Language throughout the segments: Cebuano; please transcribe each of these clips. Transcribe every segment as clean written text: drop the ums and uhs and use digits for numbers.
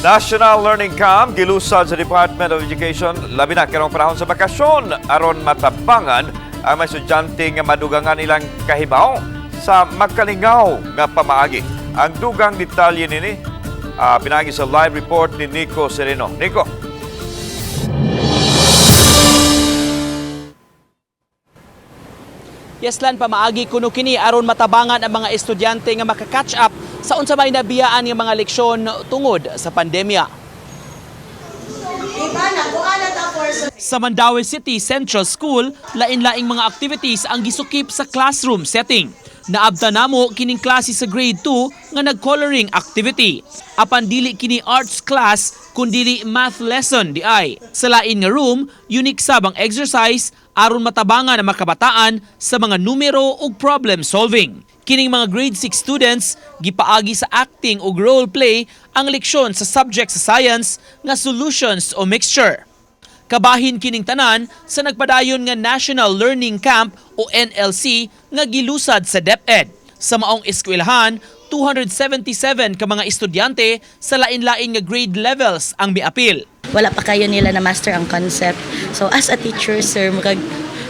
National Learning Camp gilusad sa Department of Education labi na karong panahon sa bakasyon aron matabangan ang mga estudyante nga madugangan ilang kahibaw sa magkalingaw nga pamaagi. Ang dugang detalye nini pinaagi sa live report ni Nico Sereno. Nico. Yes Lan, pamaagi kuno kini aron matabangan ang mga estudyante nga maka-catch up sa unsa may nabiyaan nga mga leksyon tungod sa pandemya. Sa Mandaue City Central School, lain-laing mga activities ang gisukip sa classroom setting. Naabta namo kining klase sa grade 2 nga nag-coloring activity. Apan dili kini arts class kundili math lesson di ay. Sa lain nga room, unique sab ang exercise aron matabangan ang mga kabataan sa mga numero ug problem solving. Kining mga grade 6 students gipaagi sa acting ug role play ang leksyon sa subject sa science nga solutions o mixture. Kabahin kining tanan sa nagpadayon nga National Learning Camp o NLC nga gilusad sa DepEd. Sa maong eskwelahan, 277 ka mga estudyante sa lain-lain nga grade levels ang miapil. Wala pa kayo nila na master ang concept. So as a teacher, sir, murag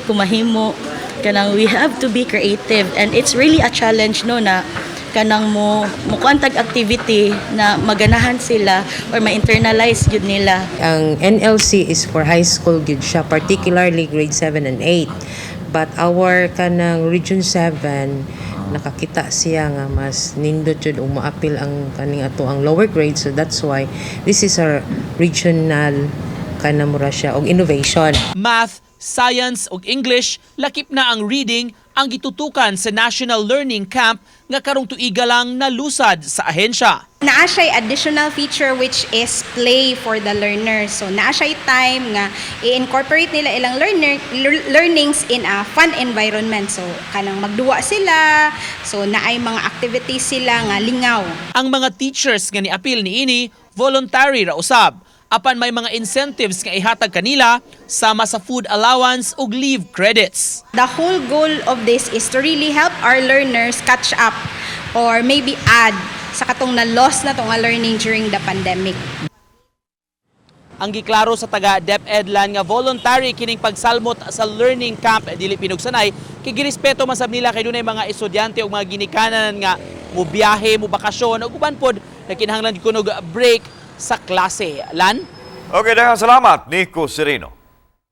kumahimo kanang we have to be creative and it's really a challenge, no, na kanang mo mukuan tag activity na maganahan sila or ma-internalize gyud nila. Ang NLC is for high school gyud siya, particularly grade 7 and 8. But our kanang Region 7, nakakita siya nga mas nindot jud ug moapil ang kaning ato ang lower grade, so that's why this is our regional kana mura siya og innovation. Math, Science ug English, lakip na ang reading ang gitutukan sa National Learning Camp nga karong tuiga lang nalusad sa ahensya. Naa siya'y additional feature which is play for the learners. So naa siya'y time nga i-incorporate nila ilang learnings in a fun environment. So kanang magduwa sila, so naay mga activities sila nga lingaw. Ang mga teachers nga niapil niini voluntary ra usab. Apan may mga incentives nga ihatag kanila sama sa food allowance ug leave credits. The whole goal of this is to really help our learners catch up or maybe add sa katong na loss na nga learning during the pandemic. Ang giklaro sa taga DepEd lan nga voluntary kining pagsalmot sa learning camp, dili pinugsanay kay girespeto man sab nila kay dunay mga estudyante ug mga ginikanan nga mo biyahe, mo bakasyon ug uban pod na kinahanglan kunog break sa klase. Lan? Okay, daghang salamat, Nico Sereno.